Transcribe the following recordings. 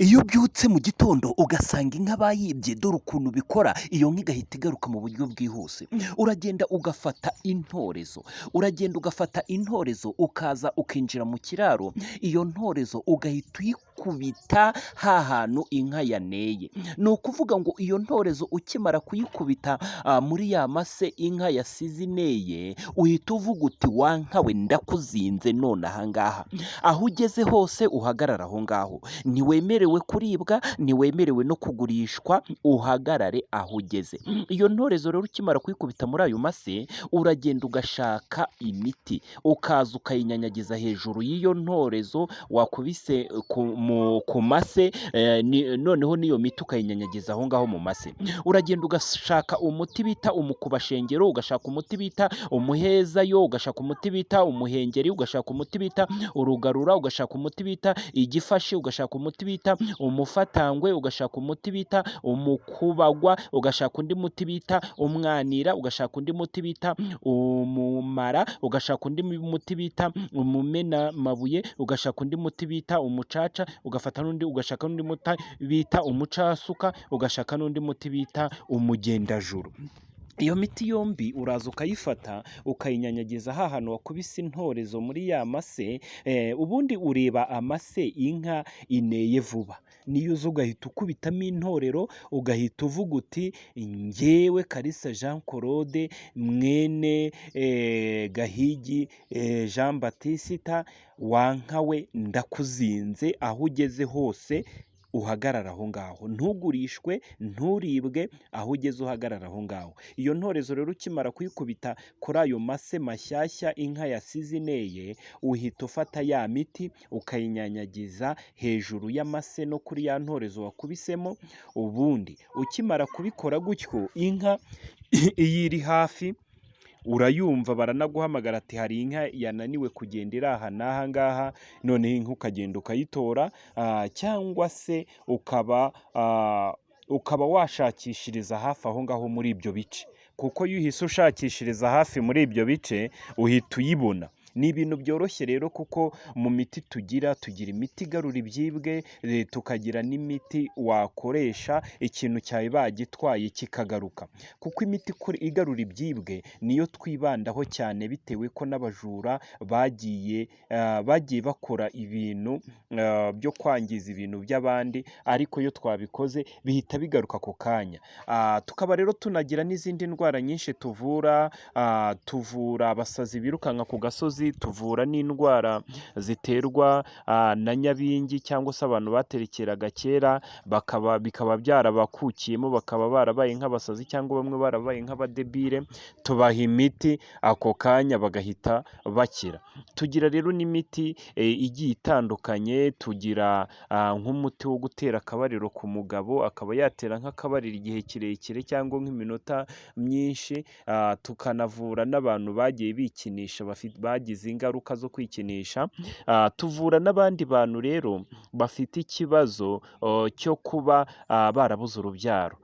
Iyo ubyutse mu gitondo ugasanga inka bayibye, dore ukuntu bikora, iyo nka igahita igaruka mu buryo bwihuse. Uragenda ugafata intorezo, uragenda ugafata intorezo ukaza ukinjira mu kiraro, iyo ntorezo ugahita uyikubita ha hantu inka yaneye. Ni ukuvuga ngo iyo ntorezo ukimara kuyikubita muri ya mase inka yasize ineye, uhita uvuga uti: "Wa nka we, ndakuzinze none aha ngaha." Aho ugeze hose uhagarare aho ngaho, ntiwemerewe kuribwa, ntiwemerewe no kugurishwa, uhagarare aho ugeze. Iyo ntorezo rero ukimara kuyikubita muri ayo mase, uragenda ugashaka imiti, ukaza ukayinyanyagiza hejuru y'iyo ntorezo wakubise ku mase, noneho n'iyo miti ukayinyanyagiza aho ngaho mu mase. Uragenda ugashaka umuti bita umukubashengero, ugashaka umuti bita umuhezayo, ugashaka umuti bita umuhengeri, ugashaka umuti bita urugarura, ugashaka umuti bita igifashi, ugashaka umuti bita umufatangwe, ugashaka umuti bita umukubagwa, ugashaka undi muti bita umwanira, ugashaka undi muti bita umumara, ugashaka undi muti bita umumenamabuye, ugashaka undi muti bita umucaca, ugafata n'undi, ugashaka n'undi muti bita umucasuka, ugashaka n'undi muti bita umugendajuru. Iyo miti yombi uraza ukayifata, ukayinyanyagiza ha hantu wakubise intorezo muri ya mase. Ubundi ureba amase inka ineye vuba, niyo uza ugahita ukubitamo intorero, ugahita uvuga uti: "Njyewe Kalisa Jean Claude mwene Gahigi Jean Baptiste, wa nka we, ndakuzinze, aho ugeze hose uhagarare aho ngaho, ntugurishwe, nturibwe, aho ugeze uhagarara aho ngaho." Iyo ntorezo rero ukimara kuyikubita kuri ayo mase mashyashya inka yasize ineye, uhita ufata ya miti ukayinyanyagiza hejuru y'amase no kuri ya ntorezo wakubisemo. Ubundi ukimara kubikora gutyo, inka iyo iri hafi urayumva, baranaguhamagara ati: "Hari inka yananiwe kugenda iri aha n'aha ngaha." Noneho inka ukagenda ukayitora, cyangwa se ukaba washakishiriza hafi aho ngaho muri ibyo bice, kuko iyo uhise ushakishiriza hafi muri ibyo bice uhita uyibona. Ni ibintu byoroshye rero, kuko mu miti tugira, tugira imiti igarura ibyibwe, tukagira n'imiti wakoresha ikintu cyawe bagitwaye kikagaruka, kuko imiti igarura ibyibwe niyo twibandaho cyane, bitewe ko n'abajura bagiye bakora ibintu byo kwangiza ibintu by'abandi, ariko iyo twabikoze bihita bigaruka ako kanya. Tukaba rero tunagira n'izindi ndwara nyinshi tuvura. Tuvura abasazi birukanka ku gasozi, tuvura n'indwara ziterwa na nyabingi, cyangwa se abantu baterekeraga kera bakaba bikaba byarabakukiyemo, bakaba barabaye nk'abasazi cyangwa bamwe barabaye nk'abadebire, tubaha imiti ako kanya bagahita bakira. Tugira rero n'imiti igiye itandukanye. Tugira nk'umuti wo gutera akabariro ku mugabo, akaba yatera nk'akabariro igihe kirekire cyangwa nk'iminota myinshi. Tukanavura n'abantu bagiye bikinisha, bagize ingaruka zo kwikinisha. Tuvura n'abandi bantu rero bafite ikibazo cyo kuba barabuze urubyaro,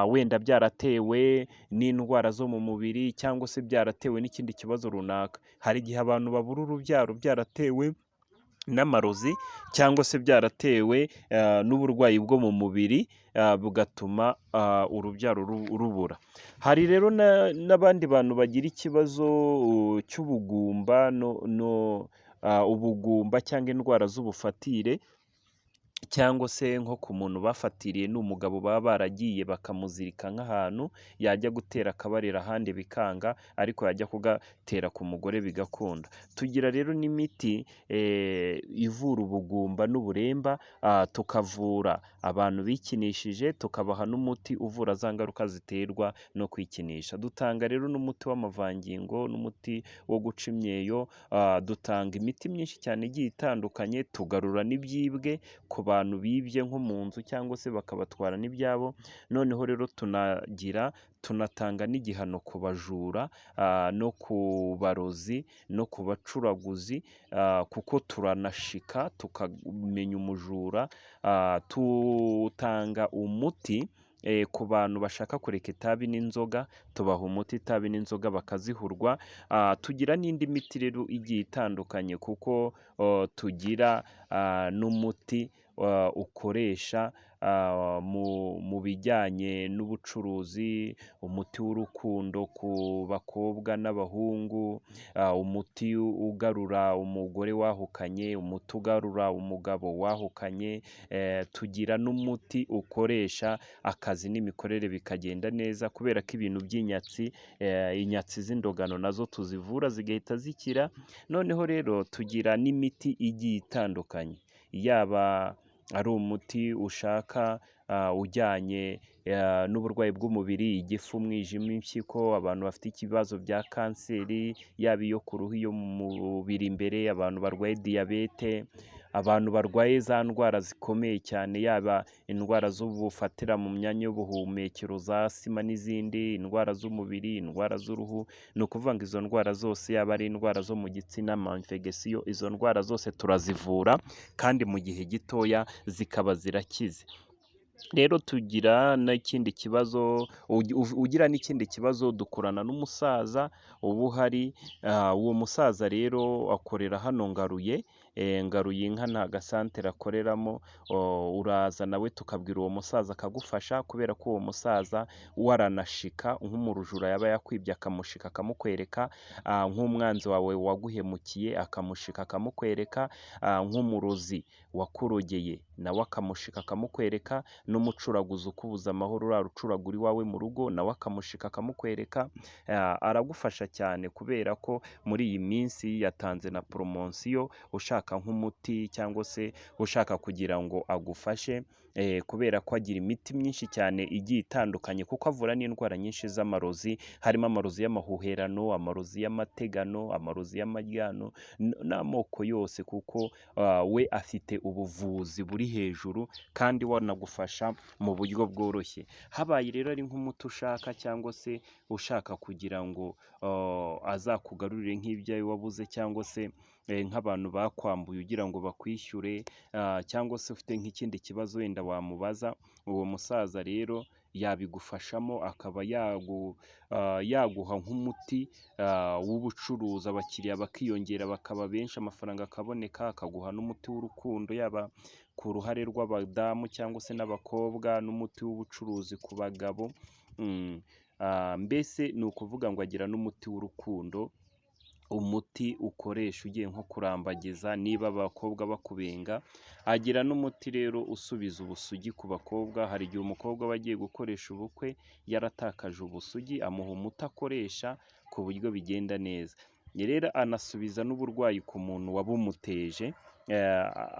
wenda byaratewe n'indwara zo mu mubiri cyangwa se byaratewe n'ikindi kibazo runaka. Hari igihe abantu babura urubyaro byaratewe n'amarozi cyangwa se byaratewe n'uburwayi bwo mu mubiri, bugatuma urubyaro rubura. Hari rero n'abandi bantu bagira ikibazo cy'ubugumba, ubugumba cyangwa indwara z'ubufatire, cyangwa se nko ku muntu bafatiriye, ni umugabo baba baragiye bakamuzirika nk'ahantu, yajya gutera akabariro ahandi bikanga, ariko yajya kugatera ku mugore bigakunda. Tugira rero n'imiti ivura ubugumba n'uburemba, tukavura abantu bikinishije, tukabaha n'umuti uvura za ngaruka ziterwa no kwikinisha. Dutanga rero n'umuti w'amavangingo n'umuti wo guca imyeyo. Dutanga imiti myinshi cyane igiye itandukanye, tugarura n'ibyibwe ku bantu bibye nko mu nzu cyangwa se bakabatwara n'ibyabo. Noneho rero tunagira, tunatanga n'igihano ku bajura no ku barozi no ku bacuraguzi, kuko turanashika tukamenya umujura. Tutanga umuti ku bantu bashaka kureka itabi n'inzoga, tubaha umuti itabi n'inzoga bakazihurwa. Tugira n'indi miti rero igiye itandukanye, kuko tugira n'umuti ukoresha mu bijyanye n'ubucuruzi, umuti w'urukundo ku bakobwa n'abahungu, umuti ugarura umugore wahukanye, umuti ugarura umugabo wahukanye, tugira n'umuti ukoresha akazi n'imikorere bikagenda neza, kubera ko ibintu by'inyatsi, inyatsi z'indogano nazo tuzivura zigahita zikira, noneho rero tugira n'imiti igiye itandukanye, yaba ari umuti ushaka ujyanye n'uburwayi bw'umubiri, igifu, umwijima, impyiko, abantu bafite ibibazo bya kanseri, yaba iyo ku ruhu, iyo mu mubiri imbere, abantu barwaye diyabete, abantu barwaye za ndwara zikomeye cyane, yaba indwara z'ubufatira mu myanya y'ubuhumekero za asima n'izindi, indwara z'umubiri, indwara z'uruhu, ni ukuvuga ngo izo ndwara zose, yaba ari indwara zo mu gitsina, ama-infection, izo ndwara zose turazivura kandi mu gihe gitoya zikaba zirakize. Rero tugira n'ikindi kibazo, ugira n'ikindi kibazo dukorana n'umusaza uba uhari, uwo musaza rero akorera hano Ngaruye, Ngaruye inka ni agasantere akoreramo, uraza nawe tukabwira uwo musaza akagufasha, kubera ko uwo musaza we aranashika, nk'umujura yaba yakwibye akamushika akamukwereka, nk'umwanzi wawe waguhemukiye akamushika akamukwereka, nk'umurozi wakurogeye nawe akamushika akamukwereka, n'umucuraguzi ukubuza amahoro urara ucuragura iwawe mu rugo nawe akamushika akamukwereka, aragufasha cyane kubera ko muri iyi minsi yatanze na poromosiyo, ushaka nk'umuti cyangwa se ushaka kugira ngo agufashe, kubera ko agira imiti myinshi cyane igiye itandukanye, kuko avura n'indwara nyinshi z'amarozi, harimo amarozi y'amahuherano, amarozi y'amategano, amarozi y'amajyano n'amoko yose, kuko we afite ubuvuzi buri hejuru kandi wanagufasha mu buryo bworoshye. Habaye rero ari nk'umuti ushaka cyangwa se ushaka kugira ngo azakugarurire nk'ibyawe wabuze cyangwa se nk'abantu bakwambuye ugira ngo bakwishyure, cyangwa se ufite nk'ikindi kibazo wenda wamubaza, uwo musaza rero yabigufashamo akaba yaguha nk'umuti w'ubucuruzi, abakiriya bakiyongera bakaba benshi, amafaranga akaboneka, akaguha n'umuti w'urukundo, yaba ku ruhare rw'abadamu cyangwa se n'abakobwa, n'umuti w'ubucuruzi ku bagabo, mbese ni ukuvuga ngo agira n'umuti w'urukundo, umuti ukoresha ugiye nko kurambagiza niba abakobwa bakubenga, agira n'umuti rero usubiza ubusugi ku bakobwa, hari igihe umukobwa aba agiye gukoresha ubukwe yaratakaje ubusugi, amuha umuti akoresha ku buryo bigenda neza. Rero anasubiza n'uburwayi ku muntu wabumuteje,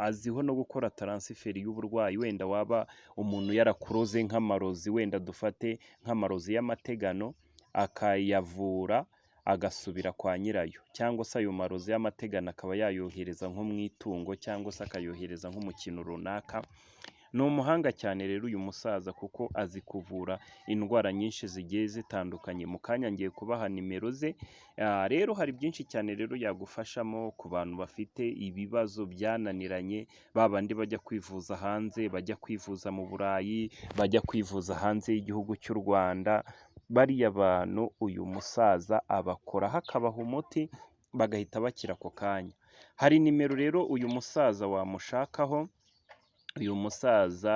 aziho no gukora taransiferi y'uburwayi, wenda waba umuntu yarakuroze nk'amarozi, wenda dufate nk'amarozi y'amategano, akayavura agasubira kwa nyirayo, cyangwa se ayo marozi y'amategano akaba yayohereza nko mu itungo cyangwa se akayohereza nko mu kintu runaka. Ni umuhanga cyane rero uyu musaza kuko azi kuvura indwara nyinshi zigiye zitandukanye. Mu kanya ngiye kubaha nimero ze, rero hari byinshi cyane rero yagufashamo ku bantu bafite ibibazo byananiranye, ba bandi bajya kwivuza hanze, bajya kwivuza mu Burayi, bajya kwivuza hanze y'igihugu cy'u Rwanda, bariya bantu uyu musaza abakoraho akabaha umuti bagahita bakira ako kanya. Hari nimero rero uyu musaza wamushakaho, uyu musaza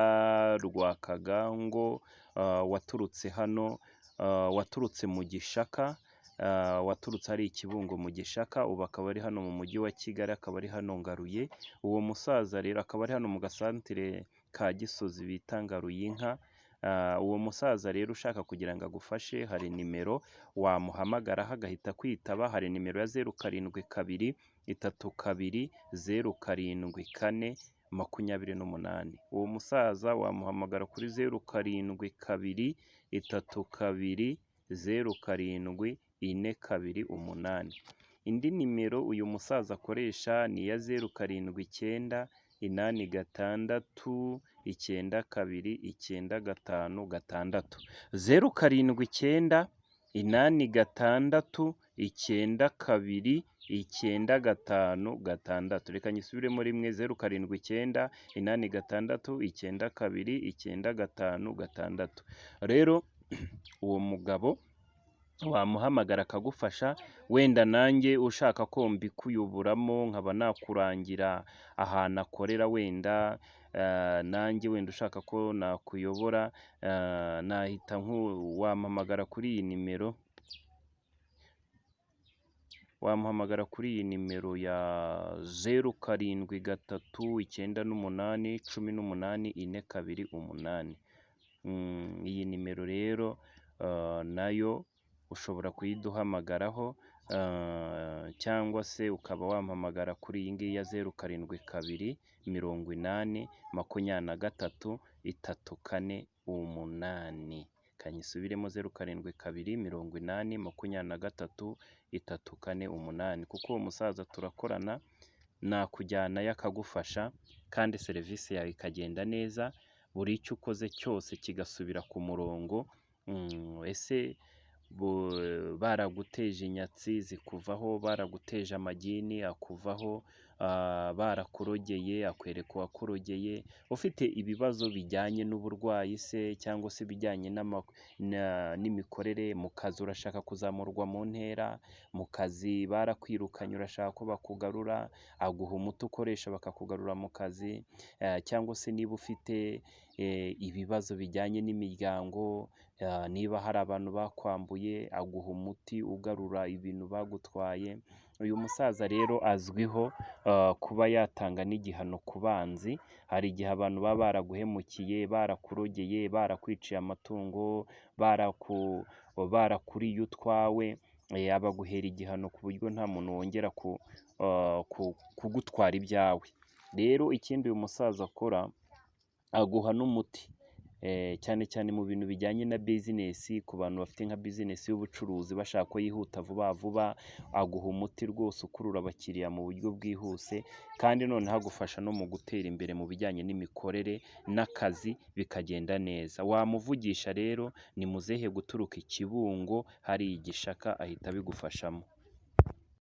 Rwakagango waturutse hano, waturutse mu Gishaka, waturutse ari i Kibungo mu Gishaka, ubu akaba ari hano mu mujyi wa Kigali, akaba ari hano Ngaruye, uwo musaza rero akaba ari hano mu gasantere ka Gisozi bita Ngaruyinka, uwo musaza rero ushaka kugira ngo agufashe hari nimero wamuhamagaraho agahita akwitaba, hari nimero ya 072 32 074 28. Uwo musaza wamuhamagara kuri 072 32 07 4 28. Indi nimero uyu musaza akoresha ni iya 079 86 92 95 6. 079 86 92 95 6. Reka nyisubiremo rimwe, 079 86 92 95 6. Rero uwo mugabo wamuhamagara akagufasha, wenda nanjye ushaka ko mbikuyoboramo nkaba nakurangira ahantu akorera, wenda Nanjye wenda ushaka ko nakuyobora, nahita wampamagara kuri iyi nimero, wamuhamagara kuri iyi nimero ya 0 7 98 18 4 2 8. Iyi nimero rero nayo ushobora kuyiduhamagaraho, cyangwa se ukaba wampamagara kuri iyi ngiyi ya 0 7 2 80 23 3 4 8. Kanyisubiremo: 0 7 2 80 23 3 4 8. Kuko uwo musaza turakorana, nakujyanayo akagufasha kandi serivisi yawe ikagenda neza, buri icyo ukoze cyose kigasubira ku murongo. Ese baraguteje inyatsi zikuvaho, baraguteje amagini akuvaho, barakurogeye akwereka uwakurogeye, ufite ibibazo bijyanye n'uburwayi se cyangwa se ibijyanye n'imikorere mu kazi, urashaka kuzamurwa mu ntera, mu kazi barakwirukanye urashaka ko bakugarura, aguha umuti ukoresha bakakugarura mu kazi, cyangwa se niba ufite ibibazo bijyanye n'imiryango, niba hari abantu bakwambuye, aguha umuti ugarura ibintu bagutwaye. Uyu musaza rero azwiho kuba yatanga n'igihano ku banzi. Hari igihe abantu baba baraguhemukiye, barakurogeye, barakwiciye amatungo, barakuriye utwawe, abaguhera igihano ku buryo nta muntu wongera kugutwara ibyawe. Rero ikindi uyu musaza akora, aguha n'umuti, cyane cyane mu bintu bijyanye na business, ku bantu bafite nka business y'ubucuruzi bashaka ko yihuta vuba vuba, aguha umuti rwose ukurura abakiriya mu buryo bwihuse, kandi noneho agufasha no mu gutera imbere mu bijyanye n'imikorere n'akazi bikagenda neza. Wamuvugisha rero, ni muzehe guturuka i Kibungo hariya i Gishaka, ahita abigufashamo.